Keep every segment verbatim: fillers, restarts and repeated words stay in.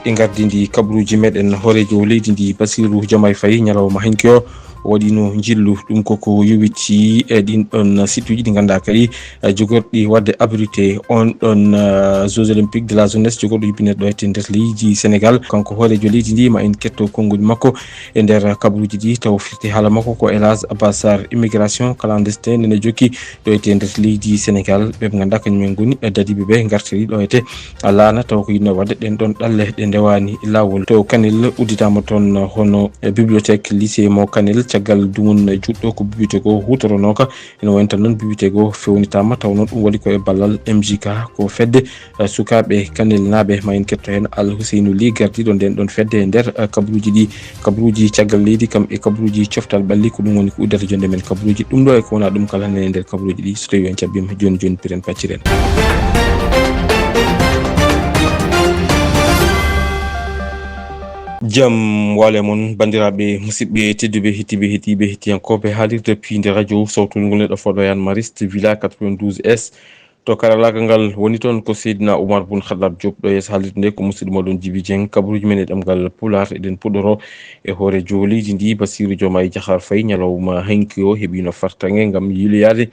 Ɗi ngardi ndi kabaruuji meɗen, hooreejo leydi ndi Bassirou Diomaye Faye ñalawma hanki o waɗino njillu. Ɗum koko yowiti e ɗin ɗon site uji ɗi ngannduɗaa kadi, eh, jogorɗi waɗde abrité on ɗon, eh, Jeux Olympiques de la jeunesse jogorɗo yuɓɓineede ɗo e nder leydi Sénégal. Kanko hooreejo leydi ndi ma en ketto konngol makko e nder kabaruuji ɗi taw firti haala makko ko El Hadj Abbas Sarr. Immigration clandestine nene jokki ɗo e nder leydi Sénégal. Ɓe ngannduɗaa kañum en ngoni, eh, dadiiɓe ɓe ngartiri ɗo e laana taw ko yiɗno waɗde ɗen ɗon ɗalle ɗe ndewaani laawol. To Kanel udditaama toon hono, eh, bibliothèque lycée mo Kanel caggal dumunna juɗɗo ko bibite goo huutoronooka. Ene wayno tan noon bibite goo fewnitaama taw noon ɗum waɗi ko e ballal M J K ko fedde, eh, sukaaɓe Kanelnaaɓe. Ma en ketto heen Al Huseynu Li gardiiɗo nden ɗon fedde e nder, eh, kabaruuji ɗi, kabaruuji caggal leydi kam e kabaruuji coftal ɓalli. Ko ɗum woni ko uddata jonde men kabaruuji. Ɗum ɗo e ko wonaa ɗum kala hannde e nder kabaruuji ɗi, so tawii on cabbiima jooni jooni piren pacciren. Jam wale mon, banndiraaɓe, musidɓe tedduɓe, hettiiɓe, hettiiɓe, hettiyankooɓe haalirde piinde radio sawtungol neɗɗo fooɗo Yann Mariste, Villa quatre-vingt-douze S. To karalaagal ngal woni toon ko Seydina Oumar Boun Khattab Diop, ɗo yeeso haalirde nde ko musidɗo moɗon Djiby Dieng. Kabaruuji men e ɗemngal Pulaar, eɗen puɗɗoro e hooreejo leydi ndi, Bassirou Diomaye Diakhar Faye, ñalawma hanki o heɓiino fartaŋŋe ngam yiiloyaade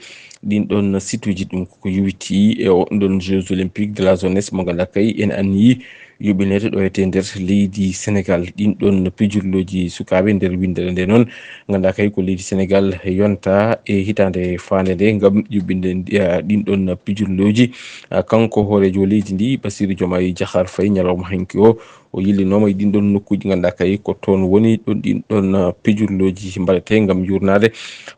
ɗin ɗon site uji. Ɗum ko yowiti e on ɗon Jeux Olympiques de la jeunesse mo ngannduɗaa kay en anniyii yuɓɓineede ɗo e nder leydi Sénégal. Ɗin ɗon pijirlooji sukaaɓe nder winndere nde noon, ngannduɗaa kay ko leydi Sénégal yonta e hitaande faande nde ngam yuɓɓinde, eh, ɗin ɗon pijirlooji. Ah, kanko hooreejo leydi ndi, Bassirou Diomaye Diakhar Faye, ñalawma hanki o, o yillinooma e ɗin ɗon nokkuuji ngannduɗaa kay ko toon woni ɗon ɗin ɗon, ah, pijirlooji mbaɗetee ngam yuurnaade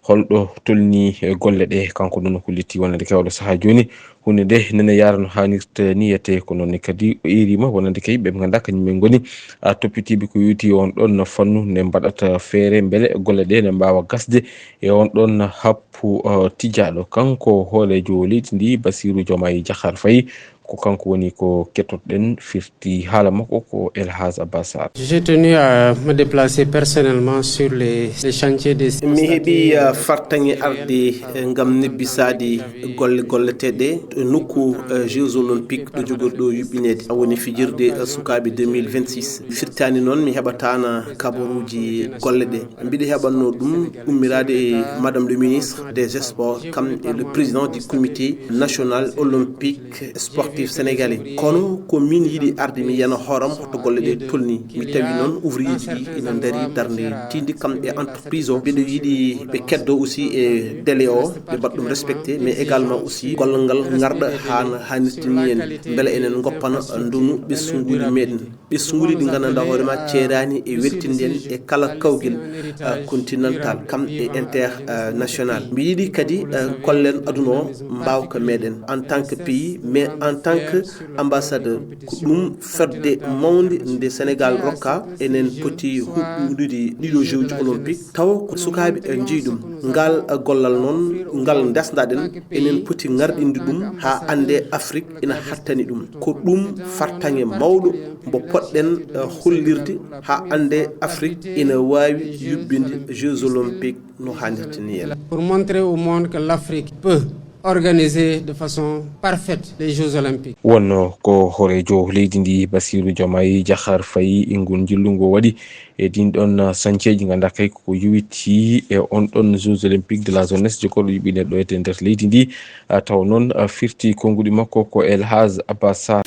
holɗo tolni, eh, golle ɗe. Kanko noon o hollitii wonande kay oɗo sahaa jooni huunde nde nene yaara no haanirta ni, yiyetee ko noon ne kadi o eeriima wonande kay ɓe ngannduɗaa kañum en ngoni, ah, toppitiiɓe ko yowiti on ɗon fannu nde mbaɗata feere mbele golle ɗe ne mbaawa gasde e on ɗon happu, ah, tijjaaɗo. Kanko hooreejo leydi ndi, Bassirou Diomaye Diakhar Faye, ko kanko woni ko kettoɗen firti haala makko ko El Hadj Abbas Sarr. J'ai tenu à me déplacer personnellement sur les, les chantiers des... Mi heɓi, uh, fartaŋŋe arde, eh, ngam nebbisaade golle golleteeɗe e nokku, eh, Jeux Olympiques ɗo jogorɗo yuɓɓineede, woni fijirde, eh, sukaaɓe deux mille vingt-six. Firtaani noon mi heɓataana kabaruuji golle ɗe. Mbiɗo heɓanno ɗum ummiraade e Madame le ministre des Sports, kam e le président du comité national olympique sportif sénégalais. Kono ko min yiɗi arde mi yana hooram hoto golle ɗe tolni. Mi tawi noon ouvrier ji ɗi ina ndarii darnde tiiɗnde kam e entreprise o. Mbiɗo yiɗi ɓe keddo aussi e délai o, ɓe mbaɗa ɗum respecté, mais également aussi gollal ngal ngarɗa haa no haanirta ni en, mbele enen ngoppana ndonu ɓesnguuli meɗen. Ɓesnguuli ɗi nganndanɗaa hoore ma ceeraani e weltinde en e kala kawgel, ah, continental, kam e inter, ah, national. Mi yiɗi kadi, ah, kollen aduna o mbaawka meɗen en tant que pays, mais en tant que ambassadeur. Ko ɗum fedde mawnde nde Sénégal rokka, enen poti huɓɓude ɗiɗo Jeux olympiques. Taw ko sukaaɓe, eh, njeyi ɗum. Ngal, eh, gollal noon, ngal ndesdaɗen, enen poti ngarɗinde ɗum haa annde Afrique ina hattani ɗum. Ko ɗum fartaŋŋe mawɗo mbo poɗɗen, eh, hollirde haa annde Afrique ina waawi yuɓɓinde Jeux olympiques no haanirta ni en. Pour montrer au monde que l'Afrique peut organiser de façon parfaite les Jeux olympiques. Wonno ko hooreejo leydi ndi, Bassirou Diomaye Diakhar Faye, e ngol njillu ngo waɗi e ɗin ɗon chantier ji, ngannduɗaa kay ko yowiti e on ɗon Jeux olympiques de la jeunesse jogorɗo yuɓɓineede ɗo e nder leydi ndi. Ah, taw noon, ah, firti konnguɗi makko ko El Hadj Abbas Sarr.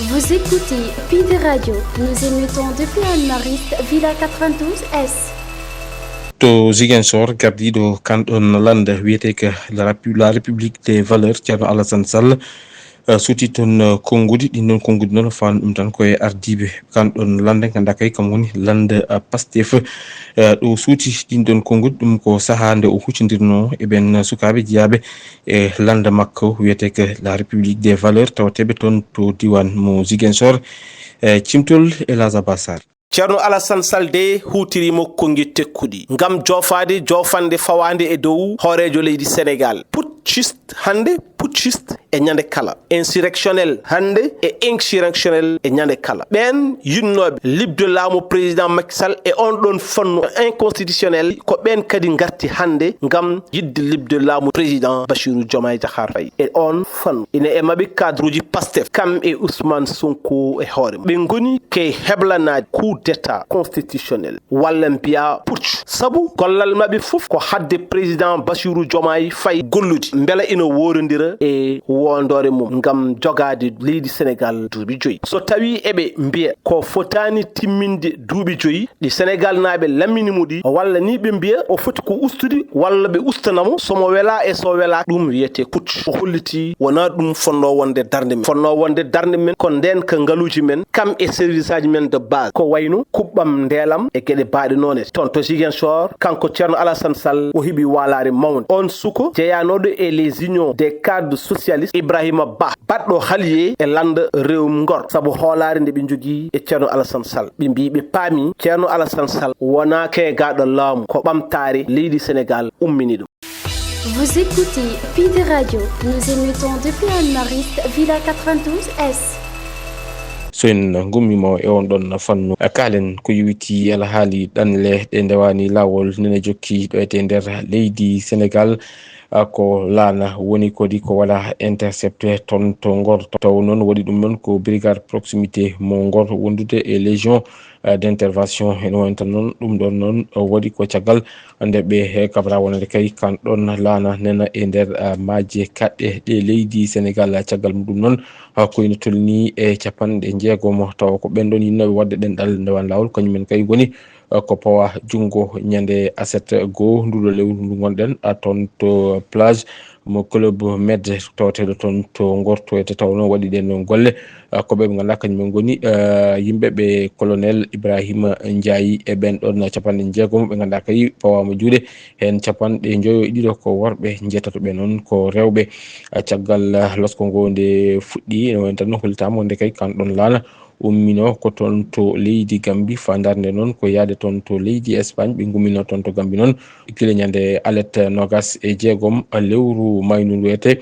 Vous écoutez Piinde Radio. Nous émettons depuis Anne Mariste, Villa quatre-vingt-douze S. To Ziguinchor, gardiiɗo kan ɗon lannda wiyetee ko La Répu-, La République des Valeurs, Thierno Alassane Sall, eh, suuti toon, eh, konnguɗi. Ɗin ɗon konnguɗi noon, faan ɗum tan ko e ardiiɓe kan ɗon lannda, ngannduɗaa kay kam woni lannda, eh, Pastef. Eh, ɗo suuti ɗin ɗon konnguɗi, ɗum ko sahaa nde o huccondirnoo e ɓeen sukaaɓe jeyaaɓe e lannda makko wiyetee ko La République des Valeurs, tawateeɓe toon to diiwaan mo Ziguinchor. Eh, cimtol El Hadj Abbas Sarr. Ceerno Alassane Sall de huutiriima konngi tekkuɗi ngam joofaade joofande fawaande e dow hooreejo leydi Senegaal. Putschiste hannde putschiste e ñande kala, insurrectionnel hannde e insurrectionnel e ñande kala. Ɓeen yiɗnooɓe liɓde laamu président Macky Sall e on ɗon fannu inconstitutionnel, ko ɓeen kadi ngarti hannde ngam yiɗde liɓde laamu président Bassirou Diomaye Diakhar Faye. E on fannu, ina e maɓɓe cadre uji Pastef, kam e Ousmane Sonko e hoore mum. Ɓe ngoni kay heblanaade coup d'état constitutionnel, walla mbiya putsch. Sabu gollal maɓɓe fof ko haɗde président Bassirou Diomaye Faye gollude, mbela ina woorondira e woondoore mum ngam jogaade leydi Sénégal duuɓi joyi. So tawi eɓe mbiya ko fotaani timminde duuɓi joyi ɗi Sénégal naaɓe lammini mo ɗi, walla ni ɓe mbiya o foti ko ustude, walla ɓe ustana mo, so mo wela e so wela, ɗum wiyete putsch. O holliti wonaa ɗum fonnoo wonde darnde men. Fonnoo wonde darnde men ko ndeen ka ngaluuji men, kam e service aji men de base, ko wayno kuɓɓam ndeelam e geɗe baaɗe noon e toon to Ziguinchor. Kanko Ceerno Alassane Sall, o heɓi waalaare mawnde. On suko jeyanooɗo e les unions des cadres socialistes, Ibrahima Ba, baɗɗo haliye e lannda rewum ngor, sabu hoolaare nde ɓe njogii e Ceerno Alassane Sall. Ɓe mbii ɓe paami Ceerno Alassane Sall wonaa keegaaɗo laamu, ko ɓamtaare leydi Sénégal ummini ɗum. Vous écoutez Pide Radio. Nous émettons depuis Anne-Mariste, Villa quatre-vingt-douze S. So en ngummiima e on ɗon fannu, kaalen ko yowitii alhaali ɗanle ɗe ndewaani laawol nene jokki ɗo e nder leydi Senegaal. Ko laana woni kadi ko waɗa intercepté toon to Ngor, taw noon waɗi ɗum noon ko brigade proximité mo Ngor wondude e légion d'intervention. Ene woni tan noon ɗum ɗon noon waɗi ko caggal nde ɓe kabra wonande kay kan ɗon laana nena e nder maaje kaɗɗe ɗe leydi Senegaal. Caggal muɗum noon ko ina tolni e capanɗe jeegomo, tawa ko ɓen ɗon yinnooɓe waɗde ɗen ɗal ndewan laawol, kañumen kay ngoni ko pawa junngo ñande aset goo nduɗo lewru ndu ngonɗen, a toon to plage mo club med tawateeɗo toon to Ngor, to ete tawno waɗi ɗen ɗon golle. Ko ɓe ɓe ngannduɗaa kañumen ngoni yimɓe ɓe colonel Ibrahima Ndiaye e ɓen ɗon capanɗe jeegomo ɓe ngannduɗaa kay pawaama juuɗe. Heen capanɗe njoyo e ɗiɗo ko worɓe, njeetato ɓe noon ko rewɓe. Caggal losko ngo nde fuɗɗi, ene woni tan hollitaama wonde kay kan ɗon laana ummino ko toon to leydi Gambi, faandaare nde noon ko yahde toon to leydi Espagne. Ɓe ngumminoo toon to Gambi noon gila ñande alet noogas e jeegom lewru maynu ndu wiyetee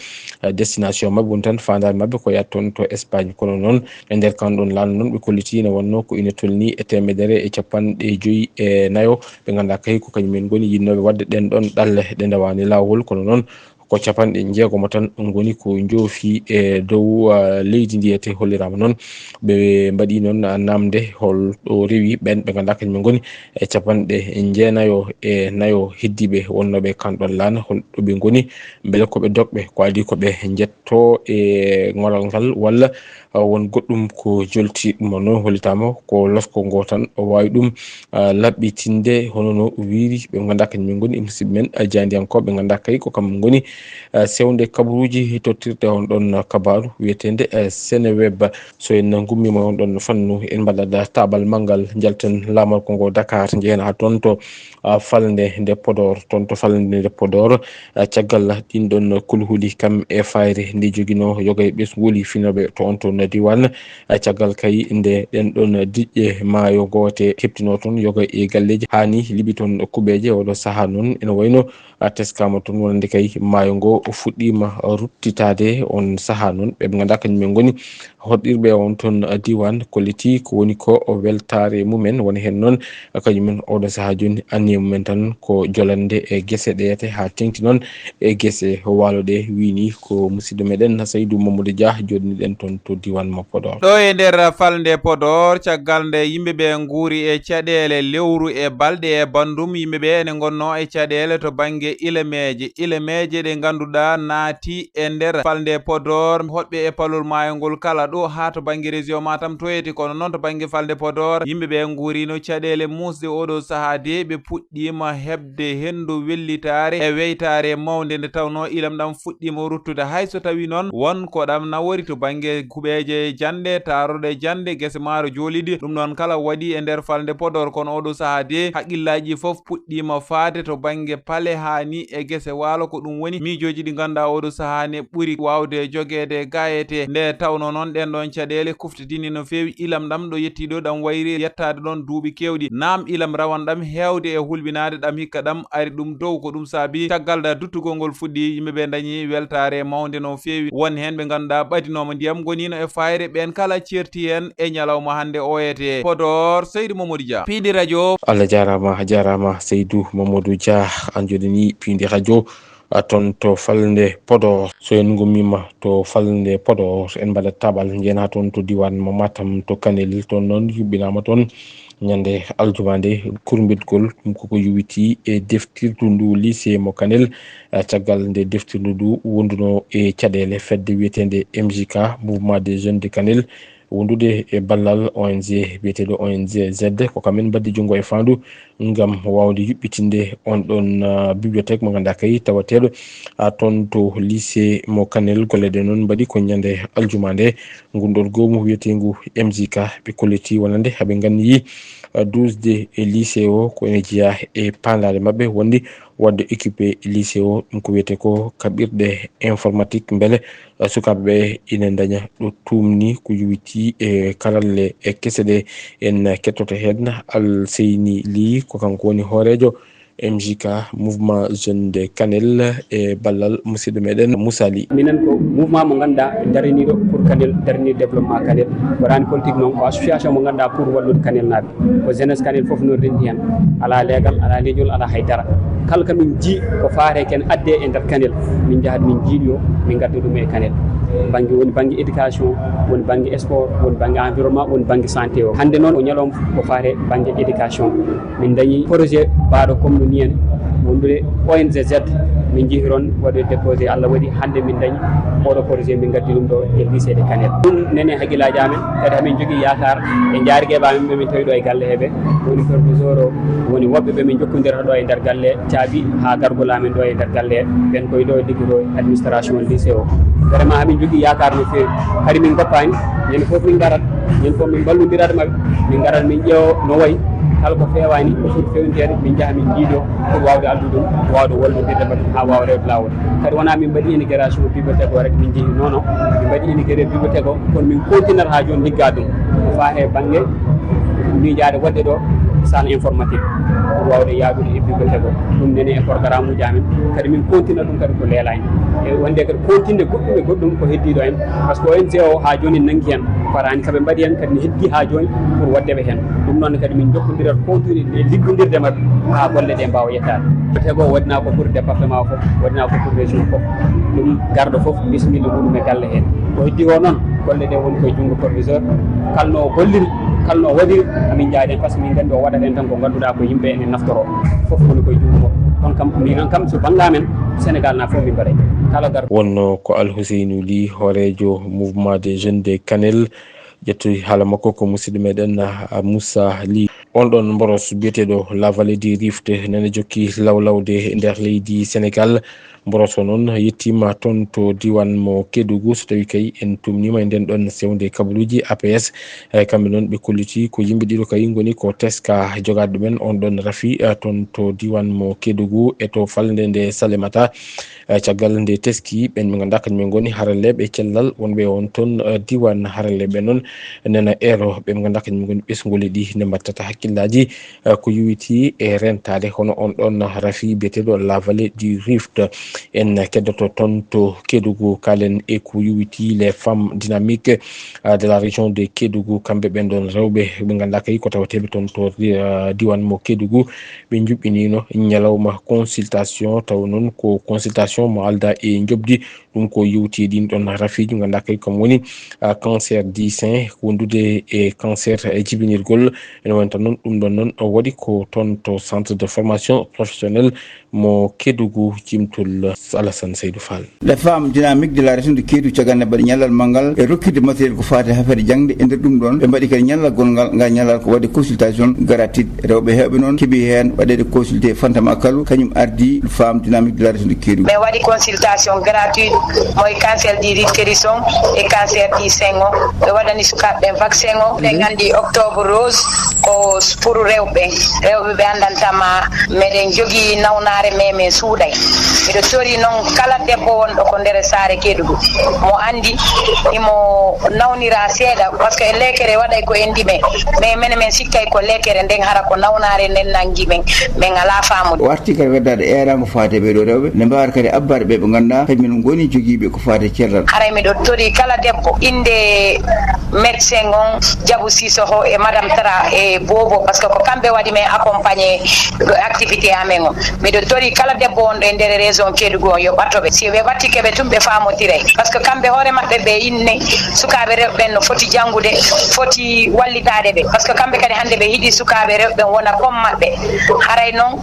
destination maɓɓe woni tan faandaare maɓɓe ko yahde toon to Espagne. Kono noon e nder kan ɗon laana noon ɓe kollitii ene wonnoo ko ina tolni e teemedere e capanɗe joyi e nayo ɓe ngannduɗaa kay ko kañumen ngoni yinnooɓe waɗde ɗen ɗon ɗalle ɗe ndewaani laawol. Kono noon ko capanɗe jeegomo tan ngoni ko njoofi e dow leydi ndi. Ete holliraama noon ɓe mbaɗi noon namde hol ɗo rewi ɓen ɓe ngannduɗaa kañumen ngoni e capanɗe jeenayo e nayo heddiiɓe wonnooɓe kan ɗon laana, hol ɗo ɓe ngoni, mbele ko ɓe dogɓe, ko adii ko ɓe njetto e ŋoral ngal walla won goɗɗum ko jolti. Ɗum noon hollitaama ko losko ngo tan o waawi ɗum laɓɓitinde hono no wiiri ɓe ngannduɗaa kañumen ngoni e musidɓe men jaandiyankooɓe ɓe ngannduɗaa kay ko kamɓe ngoni sewnde kabaruuji tottirde on ɗon kabaaru wiyeteende Seneweb. So en ngummiima on ɗon fannu en mbaɗat taabal manngal njalten laamorko ngo Dakar, njehen haa toon to falnde nde Podor, toon to falnde nde Podor. Caggal ɗin ɗon kulhuli kam e fayre nde joginoo yoga e ɓesnguuli finooɓe to on toon diiwaan. Caggal kay nde ɗen ɗon diƴƴe maayo goote keɓtinoo toon yoga e galleeji, haa ni liɓi toon kuɓeeje. Oɗo sahaa noon ene wayno teskaama toon wonande kay maayo ngo fuɗɗiima ruttitaade. On sahaa noon ɓe ɓe ngannduɗaa kañumen ngoni hoɗɗirɓe on toon diiwaan kollitii ko woni ko weltaare mumen. Woni heen noon kañumen oɗo sahaa jooni anniya mumen tan ko jolande e gese ɗe ete haa teŋti noon e gese waalo ɗe. Wii ni ko musidɗo meɗen Saydou Mamadou Dia joɗɗiniɗen toon to diiwaan mo Podor. Ɗo e nder falnde Podor, caggal nde yimɓe ɓe nguuri e caɗeele lewru e balɗe e banndum, yimɓe ɓe ene ngonnoo e caɗeele to bannge ilemeeje. Ilemeeje ɗe ngannduɗaa naati e nder falnde Podor, hoɗɓe e palol maayo ngol kala ɗo haa to bannge région Matam toyete, kono noon to bannge falnde Podor, yimɓe ɓe nguurino caɗeele muusde oɗo sahaa de, ɓe puɗɗiima heɓde henndu wellitaare e weytaare mawnde, nde tawnoo ilam ɗam fuɗɗiima ruttude. Hay so tawii noon won ko ɗam nawori to bannge kuɓeeje jannde, taarorɗe jannde, gese maaro jooliiɗe, ɗum noon kala waɗi e nder falnde Podor, kono oɗo sahaa de, haqqillaaji fof puɗɗiima faade to bannge pale haa ni e gese waalo, ko ɗum woni Miijooji ɗi ngannduɗaa ooɗo sahaa ne ɓuri waawde jogeede gaayete. Nde tawnoo noon ɗeen ɗoon caɗeele kuftidini no feewi ilam ɗam ɗo yettii ɗo ɗam wayri yettaade ɗoon duuɓi keewɗi. Naam ilam rawan ɗam heewde e hulɓinaade ɗam hikka ɗam ari ɗum dow ko ɗum saabi caggal da duttugol ngol fuɗɗi yimɓe ɓe ndañi weltaare mawnde no feewi. Won heen ɓe ngannduɗaa ɓadinooma ndiyam ngoniino e fayre ɓeen kala ceerti heen e ñalawma hannde o etee. Podor, Seydi Mamadou Dia. Piindi rajo. Allah jaaraama, a jaaraama Seydou Mamadou Dia, an joɗani piindi rajo. A toon to falnde Podor. So en ngummiima to falnde Podor, en mbaɗat taaɓal njeena toon to diiwaan mo Matam to Kanel. Toon noon yuɓɓinaama toon ñande aljuma nde kurmbitgol ɗum koko yowitii e deftirdu ndu lycée mo Kanel. Eh, caggal nde deftirdu ndu wonduno e caɗeele fedde wiyeteende M J K, Mouvement des Jeunes de Kanel, wondude e ballal O N G biyeteeɗo O N G Z, ko kamen mbaddi junngo e faandu ngam waawde yuɓɓitinde on ɗon, ah, bibliothèque mo ngannduɗaa kay tawateeɗo, ah, toon to lycée mo Kanel. Golle ɗe noon mbaɗi ko ñande aljuma nde. Ngun ɗon goomu wiyeteengu M J K ɓe kolliti wonande haɓe nganniyi, ah, duusde e lycée o ko ene jeyaa e paandaale maɓɓe wonde waɗde équipé lycée o, ɗum ko wiyetee ko kaɓirɗe informatique, mbele, eh, sukaaɓe ɓe ina ndaña ɗo tuumni ko yowitii e karalle e kese ɗe. En kettoto heen Alseyni Ly, ko kanko woni hooreejo M J K, Mouvement Jeune de Kanel, e ballal musidɗo meɗen Moussa Ly. Minen ko mouvement mo ngannduɗaa dariniiɗo pour Kanel, darnii développement Kanel. Waɗaani politique noon, ko association mo ngannduɗaa pour wallude Kanelnaaɓe. Ko jeunesse Kanel fof noon renndi heen. Alaa leegal, alaa leñol, alaa hay dara. Kala ko min njii ko faare ken adde e nder Kanel, min njahat min njiiɗo, min ngadda ɗum e Kanel. Bannge woni bannge éducation, woni bannge sport, woni bannge environnement, woni bannge santé o. Hannde noon ko ñalawma ko faare bannge éducation. Min ndañi projet baaɗo comme no ni en wondude O N G Z. Min njihi toon waɗude déposé, Allah waɗi hannde min ndañi oɗo projet, min ngaddi ɗum ɗo e lycée de Kanel. Ɗum nene hakkillaaji amen, kadi hamin jogii yaakaar e njaarige ɓe amen ɓe min tawi ɗo e galle heɓe, woni proviseur o, woni woɓɓe ɓe min jokkondirta ɗo e nder galle, caabi haa gargol amen ɗo e nder galle, ɓen koye ɗo e liggoto e administration lycée o. Vraiment hamin jogii yaakaar no feewi, kadi min ngoppaani, ñande fof min ngarat, ñande fof min mballondirat maɓɓe, min ngarat min ƴeewa no wayi, kala ko feewaani, ko foti feewniteede, min njaha min njiido pour waawde addude ɗum, waawde wallondirde maɓɓe haa waawa rewde laawol. Kadi wonaa min mbaɗi inauguration bibliothèque o rek, min njehi, non, non, min mbaɗi inauguré bibliothèque o, kono min continuat haa jooni liggaade ɗum. Ko faati e bannge miijaade waɗde ɗo salle informatique, pour waawde yaadude e bibliothèque o. Ɗum nene e programme uji amen. Kadi min continue ɗum kadi ko leelaani. E wonde kadi continue goɗɗum e goɗɗum ko heddiiɗo en. Par ce que O N G o haa jooni nanngi heen. Faraani ko ɓe mbaɗi heen kadi ne heddii haa jooni pour waɗde ɓe heen. Ɗum noon kadi min njokkondirat continue e liggondirde maɓɓe haa golle ɗe mbaawa yettaade. Bibliothèque o waɗinaa ko pour département o fof, waɗinaa ko pour région o fof. Ɗum garɗo fof bismilla muɗum e galle heen. Ko heddii o noon, golle ɗe woni koye junngo proviseur. Kala no o golliri, kala no o waɗiri, amin njaadi heen, par ce que min nganndi o waɗat heen tan ko ngannduɗaa ko yimɓe ene naftoroo. Fof woni koye junngo makko. Kono kam, minen kam, so bannge amen, Sénégal na fof min mbaɗay. Kala garɗo. Wonno ko Alhuseynu Ly, hooreejo Mouvement des Jeunes de Kanel, ƴettude haala makko ko musidɗo meɗen, ah, Moussa Ly. On ɗon mboros biyeteeɗo La Vallée du Rift nene jokki lawlawde e nder leydi Sénégal. Mboros o noon yettiima toon to diiwaan mo Kédougou, so tawii kay en tuumniima e ndeen ɗoon sewnde kabaruuji A P S. Eh, kamɓe noon ɓe kolliti ko yimɓe ɗiɗo kay ngoni ko teska jogaaɗo ɗumen on ɗoon rafi, eh, toon to diiwaan mo Kédougou e to falnde nde Salémata. Eh, caggal nde teski ɓeen ɓe ngannduɗaa kañum en ngoni haralleeɓe cellal wonɓe on toon, eh, diiwaan haralleeɓe noon nena eero ɓe ngannduɗaa kañum en ngoni ɓesnguuji ɗi nde mbaɗtata hakkillaaji, eh, ko yowitii e rentaade hono on ɗoon rafi biyeteeɗo La Vallée du Rift. En keddoto toon to Kédougou, kaalen e ko yowitii les femmes dynamiques, eh, de la région de Kédougou, kamɓe ɓeen ɗoon rewɓe ɓe ngannduɗaa kay ko tawateeɓe toon to, eh, diiwaan mo Kédougou. Ɓe njuɓɓiniino ñalawma consultation, tawa noon ko consultation mo aldaa e njoɓdi. Ɗum ko yowti e ɗiin ɗoon rafiiji, ngannduɗaa kay kam woni, ah, cancer du sein, wondude e cancer e jibinirgol. Ene wonta noon, ɗum ɗoon noon o waɗi ko toon to centre de formation professionnelle mo Kédougou, Cimtol Alassane Seydou Fall. Les femmes dynamiques de la région de Kédougou, caggal nde mbaɗi ñallal manngal e rokkude matériel ko faati e affaire jaŋde. E nder ɗum ɗoon, ɓe mbaɗi kadi ñallal gonngal, ngal ñallal ko waɗde consultation gratuite. Rewɓe heewɓe noon keɓi heen waɗeede consulté. Fanta Makalu, kañum ardii Femme Dynamique de la Région de Kédougou. Ɓe waɗi consultation gratuite mo e cancer du rectum et cancer du sein o. Ɓe waɗani sukaaɓe ɓen vaccin o. Ɓe nganndi Octobre Rose ko pour rewɓe. Rewɓe ɓe anndantama meɗen jogii nawnaare, mais min suuɗay. Miɗo Tori noon kala debbo wonɗo ko nder saare Kedugu, mo anndi imo nawnira seeɗa, parce que e lekere waɗay ko enndi men, mais mene men sikkay ko lekere nden hara ko nawnaare nden nanngi men, men alaa faamude. O arti kadi weddaade eeraango faade ɓee ɗoo rewɓe, nde mbaawata kadi abbaade ɓe ɓe ngannduɗaa kañumen ngoni jogiiɓe ko faade cellal. Haray miɗo tori kala debbo innde médecin on, Jabu Sissoko e Madame Tra e Bobo, parce que ko kamɓe waɗi men accompagné activité amen on. Miɗo tori kala debbo wonɗo e nder région Kédougou on, yo ɓatto ɓe. Si ɓe ɓattike ɓe tun, ɓe faamotiray. Parce que kamɓe hoore maɓɓe ɓe inni sukaaɓe rewɓe ɓen no foti janngude, foti wallitaade ɓe. Parce que kamɓe kadi hannde ɓe hiɗi sukaaɓe rewɓe ɓen wona comme maɓɓe. Haray noon,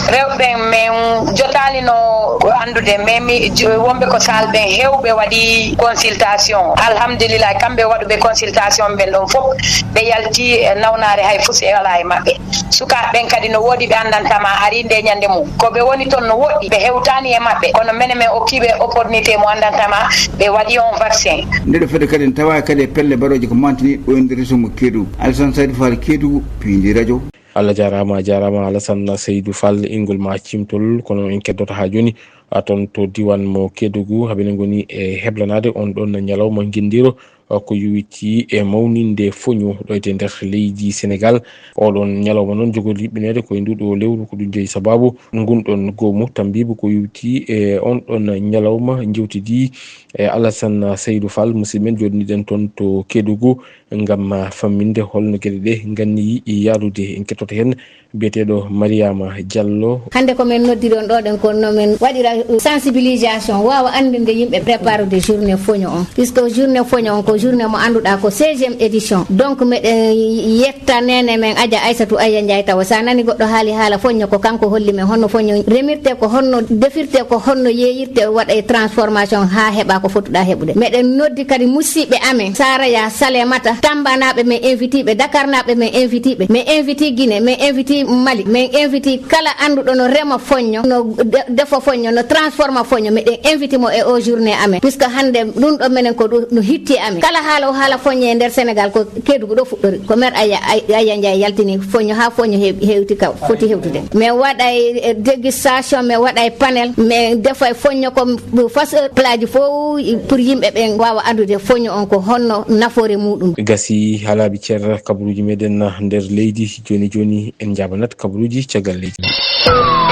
rewɓe men jotaali no anndude, mais mi, jo-, wonɓe ko salle ɓen heewɓe waɗi consultation. Alhamdulillah, kamɓe waɗuɓe consultation ɓen ɗon fof, ɓe yalti e nawnaare, hay fus e alaa e maɓɓe. Sukaaɓe ɓen kadi no woodi ɓe anndanta ma, ari nde ñande mum. Ko ɓe woni ton no woɗɗi, ɓe hewtaani e maɓɓe. Kono mene men okkiiɓe opportunité mo anndanta ma, ɓe waɗi on vaccin. Nde ɗo fedde kadi en tawa kadi e pelle baɗooje ko mantini ɗo e nder région mo Kédougou. Alassane Saydou Fall, Kédougou, Pindi Radio. Allah jaaraama, a jaaraama Alassane Seydou Fall, ingol ma cimtol, kono en keddoto haa jooni, a, toon to diiwaan mo Kedugu, haa ɓe ngoni e heblanaade on ɗoon ñalawma nginndiro, a, ko yowitii e mawninde foño ɗo e nder leydi Senegaal. Oɗoon ñalawma noon jogori yuɓɓineede ko e nduɗo lewru, ko ɗum jeyi sabaabu ngun ɗoon goomu tambiibu ko yowitii e on ɗoon ñalawma. Njewtidii e Alassane Seydou Fall, musidɓe men, jooɗniɗen toon to Kedugu. Ngam, ah, famminde holno geɗe ɗe nganni yaarude, en kettoto heen biyeteeɗo Mariama Diallo. Hannde ko men noddiri on ɗo ɗen ko no men waɗira sensibilisation, waawa anndinde yimɓe préparude journée foño on. Puisque journée foño on ko journée mo annduɗaa ko seizième édition. Donc meɗen yetta neene men Adja Aissatou Aya Ndiaye tawa. Sa nani goɗɗo haali haala foño ko kanko holli men honno foño remirte, ko honno defirte, ko honno yeeyirte, waɗa e transformation haa heɓa ko fotuɗaa heɓude. Meɗen noddi kadi musidɓe amen, Saraya, Salemata, Tambanaaɓe men invitiiɓe, Dakarnaaɓe men invitiiɓe, men inviti Guinée, men inviti Mali, men inviti kala annduɗo no rema foño, no de-, defa foño, no transforma foño, meɗen inviti mo e o journée amen. Puisque hannde ɗum ɗo menen ko ɗum no hitti amen. Kala haala o haala foño e nder Sénégal ko Kedugu ɗo fuɗɗori. Ko maire Aya, Ay-, Aya Ndiaye yaltini foño haa foño hew-, hewti ka foti hewtude. Men waɗay, eh, dégustation, men waɗay panel, men defay foño ko façon plat ji fof pour yimɓe ɓen waawa anndude foño on ko honno nafoore muɗum. Gasi haalaaɓe ceer kabaruuji meɗen nder leydi. Jooni jooni en njaabanat kabaruuji caggal leydi.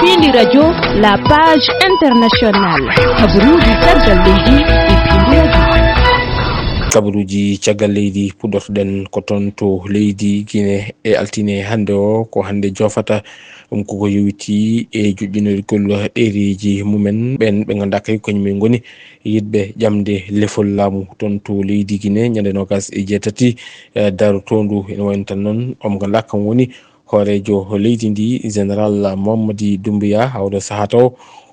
Pindi Radio, la page internationale. Kabaruuji caggal leydi e Pindi Radio. Kabaruuji caggal leydi puɗɗortoɗen ko toon to leydi Guinée e altine hannde o, ko hannde joofata. Ɗum koko yowiti e joƴƴinorgol ɗereeji mumen, ɓeen ɓe ngannduɗaa kay ko kañum en ngoni yiɗɓe ƴamde lefol laamu toon to leydi Guinée ñande noogas e jeetati, eh, darotoondu. Ene wayi no tan noon, omo ngannduɗaa kam woni hooreejo leydi ndi, Général Mamadi Doumbouya, hawɗo sahaa taw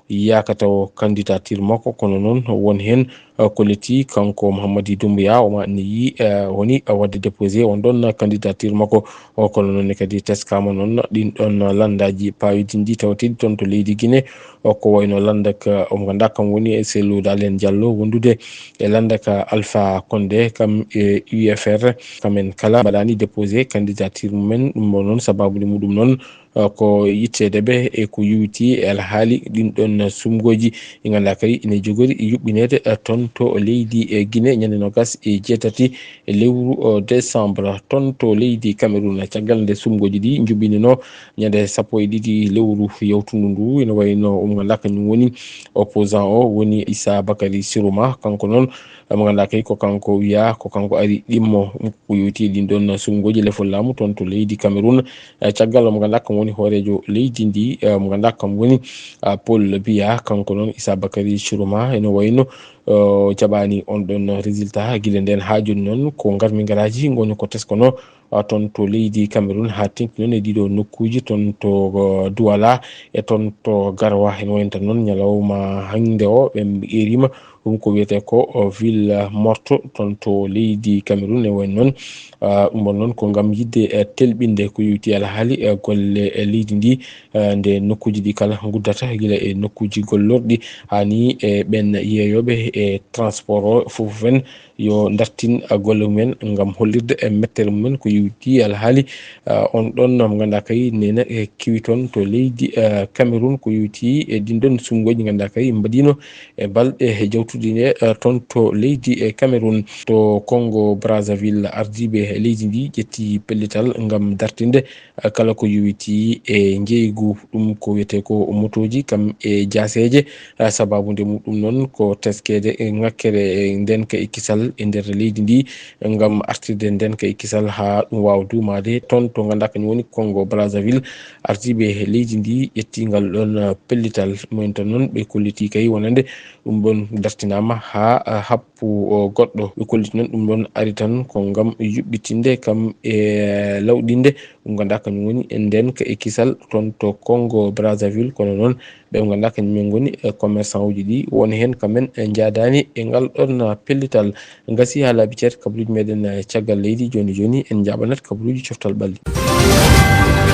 yaaka taw candidature makko, kono noon won heen, eh, ko letti kanko Mamadi Doumbouya, omo anniyi, eh, woni, eh, waɗde déposé on ɗon candidature makko. O, kono noon ne kadi teskaama noon ɗin ɗon lanndaaji paawidinɗi tawteeɗi toon to leydi Guinée, o, ko wayno lannda ka, omo ngannduɗaa kam woni e Cellou Dalein Diallo wondude e lannda ka Alpha Condé, kam e U F R, kam en kala mbaɗaani déposé candidature mumen. Ɗum ɗo noon sabaabu ɗi muɗum noon, eh, ko yitteede ɓe e ko yowiti e alhaali ɗin ɗon sumgooji ɗi ngannduɗaa kadi ene jogori yuɓɓineede, eh, toon to leydi, eh, Guinée ñande noogas e jeetati e lewru, eh, décembre toon to leydi Cameroun. Caggal nde sumgooji ɗi njuɓɓinino ñande sappo e ɗiɗi lewru yawtundu ndu, ene wayno omo ngannduɗaa kañum woni opposant o woni Issa Bakary Sirouma, kanko noon mo ngannduɗaa kay ko kanko wiyaa ko kanko ari ɗimmo ko yowiti ɗin ɗon sumgooji lefol laamu toon to leydi Cameroun. Eh, caggal mo ngannduɗaa kam woni hooreejo leydi ndi, eh, mo ngannduɗaa kam woni, ah, Paul Biya, kanko noon Issa Bakary Sirouma, ene wayno, eh, jaɓaani on ɗon résultat gila ndeen haa jooni noon ko ngarmi ngaraaji ngoni ko teskono, ah, toon to leydi Cameroun haa teŋti noon e ɗiɗo nokkuuji toon to, eh, Douala e toon to Garoua. Ene wayi tan noon ñalawma hannde o ɓe eeriima Ɗum ko wiyetee ko, o, Ville Morte, toon to leydi Cameroun. E wayno noon, ah, ɗum ɗon noon ko ngam yiɗde, eh, telɓinde ko yowiti alhaali, eh, golle, eh, leydi ndi, eh, nde nokkuuji ɗi kala nguddata, gila e nokkuuji gollorɗi, haa ni e ɓeen yeeyooɓe e transport o fof en yo ndartin, eh, golle mumen ngam hollirde e mettere mumen ko yowiti alhaali, eh, on ɗon mo ngannduɗaa kay nena e kiwi toon to leydi, eh, Cameroun ko yowiti e ɗin ɗon suɓngooji ngannduɗaa kay mbaɗiino e balɗe e jawtuɗi nde, eh, toon to leydi e Cameroun. To Congo Brazzaville, ardiiɓe leydi ndi ƴetti pellital ngam dartinde, eh, kala ko yowiti e njeeygu, ɗum ko wiyetee ko motooji kam e jaaseeje. Eh, sabaabu nde muɗum noon ko teskeede e ŋakkere e ndeenka e kisal e nder leydi ndi, ngam artirde ndeenka e kisal haa ɗum waawa duumaade toon to ngannduɗaa kañum woni Congo Brazzaville. Ardiiɓe leydi ndi ƴetti ngal ɗoon, eh, pellital. Mumen tan noon ɓe kolliti kay wonande ɗum ɗoon dartinaama haa, eh, happu o goɗɗo. Ɓe kolliti noon ɗum ɗoon ari tan ko ngam yuɓɓitinde kam e lawɗinde ɗum ngannduɗaa kañum woni e ndeenka e kisal toon to Congo Brazzaville. Kono noon ɓe ngannduɗaa kañum en ngoni e commerçant uji ɗi, won heen kam en njaadaani e ngal ɗoon pellital. Ngasi haa laabi ceer kabaruuji meɗen, eh, caggal leydi. Jooni jooni en njaɓanat kabaruuji coftal ɓalli.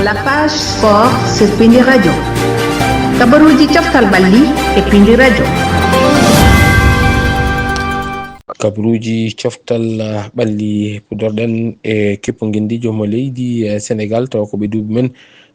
La page sport sur Pindi Radio. Kabaruuji coftal ɓalli e Pindi Radio. Kabaruuji coftal, eh, ɓalli, puɗɗorɗen e kippu ngenndiijo mo leydi, eh, Senegal, tawa ko ɓe duuɓi men,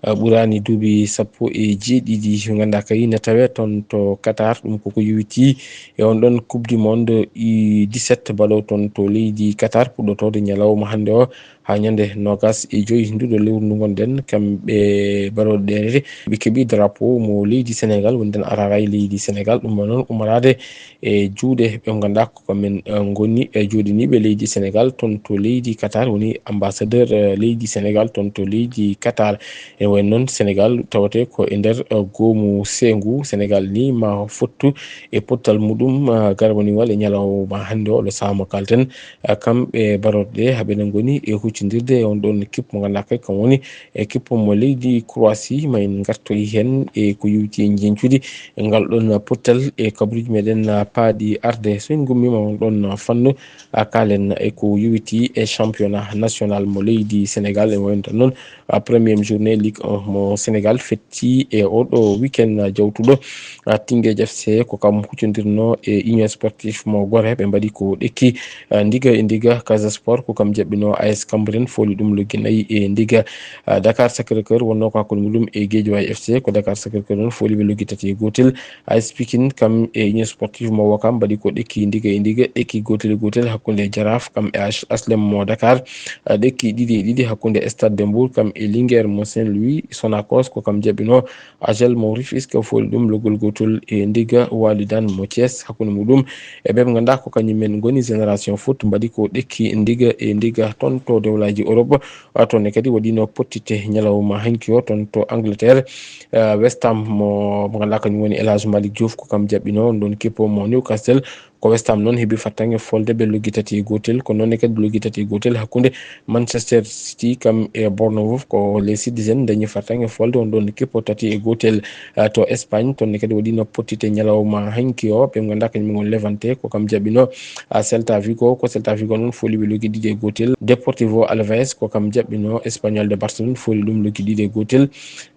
eh, ɓuraani duuɓi sappo e jeeɗiɗi, ngannduɗaa kay ne tawee toon to Qatar. Ɗum koko yowiti e on ɗon Coupe du Monde U dix-sept baɗo toon to leydi Qatar, puɗɗotooɗo ñalawma hannde o haa ñande noogas e joy nduɗo lewru ndu ngonɗen. Kamɓe baɗooɓe ɗe, ɓe keɓi drapeau mo leydi Senegal, woni nden arara e leydi Senegal. Ɗum noon ummorade e juuɗe ɓe ngannduɗaa ko kamen, eh, ngoni e jooɗiniiɓe leydi Senegal toon to leydi Qatar, woni ambassadeur, eh, leydi Senegal toon to leydi Qatar. E wayno noon Senegal tawate ko e nder, eh, goomu seengu. Senegal ni ma fottu e pottal muɗum, eh, garwaniwal e ñalawma hannde o, ɗo sahaa mo kalten. Eh, kamɓe baɗooɓe ɗe haɓe na ngoni e huccindirde e on ɗon équipe mo ngannduɗaa kay kam woni équipe mo leydi Croatie. Ma en ngartoy heen e ko yowiti e njeñcudi e ngal ɗon pottal e kabaruuji meɗen paaɗi arde. So en ngummiima on ɗon fannu, a kaalen e ko yowiti e championnat national mo leydi Senegal. E wayno tan noon, a première journée Ligue un mo Senegal fetti e oɗo weekend jawtuɗo. A Teungueth F C ko kam huccondirno e Union Sportive mo Gorée, ɓe mbaɗi ko ɗekki, a ndiga e ndiga. Casa Sport ko kam jaɓɓino A S Cambérène, fooli ɗum loggi nayi e ndiga. A Dakar Sacré-Cœur wonno ko hakkunde muɗum e Guédiawaye F C, ko Dakar Sacré-Cœur noon fooli ɓe loggi tati e gootel. A S Pikine kam e Union Sportive mo Ouakam mbaɗi ko ɗekki ndiga e ndiga, ɗekki gootel e gootel hakkunde Jaraaf kam e H-, H L M mo Dakar, a ɗekki ɗiɗi e ɗiɗi hakkunde Stade de Mbour kam e Linguère mo Saint-Louis. Sonacos ko kam jaɓɓino Agel mo Rufisque, fooli ɗum loggol gootol e ndiga. Walidan mo Thiès hakkunde muɗum e ɓe ɓe ngannduɗaa ko kañum men ngoni Génération Foot mbaɗi ko ɗekki ndiga e ndiga toon to dewlaaji Europe. A, toon ne kadi waɗino pottite ñalawma hanki o toon to Angleterre. A, West Ham mo, mo ngannduɗaa kañum woni El Hadj Malick Diouf ko kam jaɓɓino on ɗon kippo mo Newcastle. Ko West Ham noon heɓi fartaŋŋe folde ɓe loggi tati e gootel, ko noon ne kadi loggi tati e gootel hakkunde Manchester City kam e Bournemouth. Ko Les Citizens dañi fartaŋŋe folde on ɗon kippo tati e gootel. A, to Espagne, toon ne kadi waɗino pottite ñalawma hanki o, ɓe ngannduɗaa kañum ngoni Levante ko kam jaɓɓino, a, Celta Vigo. Ko Celta Vigo noon fooli ɓe loggi ɗiɗi e gootel. Deportivo Alaves ko kam jaɓɓino Espanyol de Barcelone, fooli ɗum loggi ɗiɗi e gootel.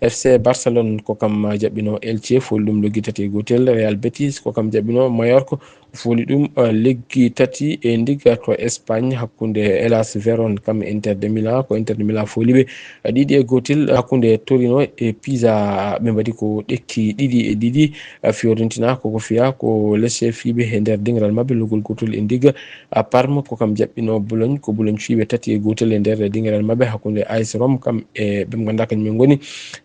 F C Barcelone ko kam jaɓɓino Elche, fooli ɗum loggi tati e gootel. Real Betis ko kam jaɓɓino Mallorca, fooli ɗum, eh, loggi tati e ndiga. To Espagne, hakkunde Hellas Verona kam e Inter de Milan, ko Inter de Milan fooli ɓe, eh, ɗiɗi e gootel. Hakkunde Torino e Pisa, ɓe mbaɗi ko ɗekki ɗiɗi e ɗiɗi. Eh, Fiorentina koko fiya ko Lecce fii ɓe e nder dingiral maɓɓe loggol gootol e ndiga. A Parme ko kam jaɓɓino Bologne, ko Bologne fii ɓe tati e gootel e nder dingiral maɓɓe hakkunde A S Rome kam e ɓe ngannduɗaa kañum en ngoni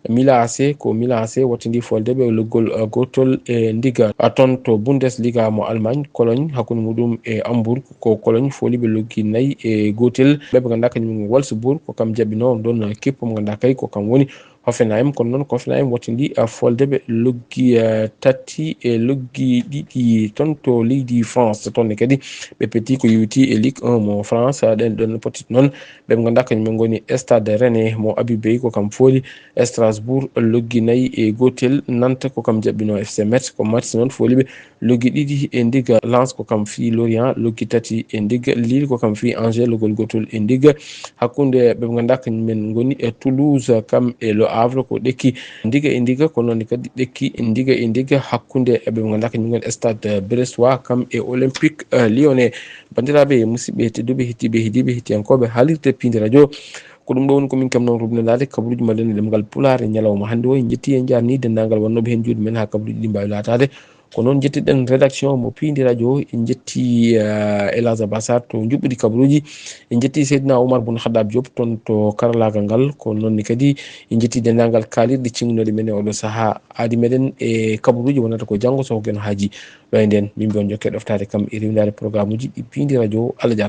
Milan A C. Ko Milan A C wattindi folde ɓe loggol, uh, gootol e ndiga. A toon to Bundesliga mo Allemagne, Cologne hakkunde muɗum e Hamburg, ko Cologne fooli ɓe loggi nayi e gootel. Ɓe ɓe ngannduɗaa kañum en Wolfsburg ko kam jaɓɓino on ɗon kippo mo ngannduɗaa kay ko kam woni Hoffenheim, kono noon ko Hoffenheim wattindi, eh, folde ɓe loggi, eh, tati e loggi ɗiɗi toon to leydi France. Toon ne kadi ɓe petti ko yowiti e Ligue un mo France. Ɗen ɗon potit noon ɓe ngannduɗaa kañum en ngoni Stade Rennais mo Habib Beye, ko kam fooli. Strasbourg loggi nayi e gootel. Nantes ko kam jaɓɓino F C Metz, ko Metz noon fooli ɓe loggi ɗiɗi e ndigga. Lens ko kam fii Lorient, loggi tati e ndigga. Lille ko kam fii Angers, loggol gootol e ndigga. Hakkunde ɓe ngannduɗaa kañum en ngoni e Toulouse, kam e Le Havre ko ɗekki ndigga e ndigga, ko noon kadi ɗekki ndigga e ndigga hakkunde ɓe ngannduɗaa kañum en Stade Brestois, kam e Olympique, eh, Lyonnais. Banndiraaɓe, musidɓe tedduɓe, heɗiiɓe, heɗiiɓe, heɗiyankooɓe haalirde Piindi Radio, ko ɗum ɗo woni ko min kam noon rubnandaade kabaruuji meɗen e ɗemngal Pulaar e ñalawma hannde o. En njetti, en njaarnii denndaangal wonnooɓe heen, juuɗe men haa kabaruuji ɗi mbaawi laataade. Ko noon njettiɗen rédaction mo Piindi Radio, en njetti, eh, El Hadj Abbas Sarr to njuɓɓudi kabaruuji, en njetti Seydina Oumar Boun Khaddab Diop toon to karalaagal ngal, ko noon ne kadi en njetti denndaangal kaalirɗe ciŋnooɗe men e oɗo sahaa. Aadi meɗen e kabaruuji wonata ko janngo so ko Geno Haaji. Ɗo e ndeen, min mbiyon jokke ɗoftaade kam e riiwndaade programuuji ɗi Piindi Radio. Allah jaaraama.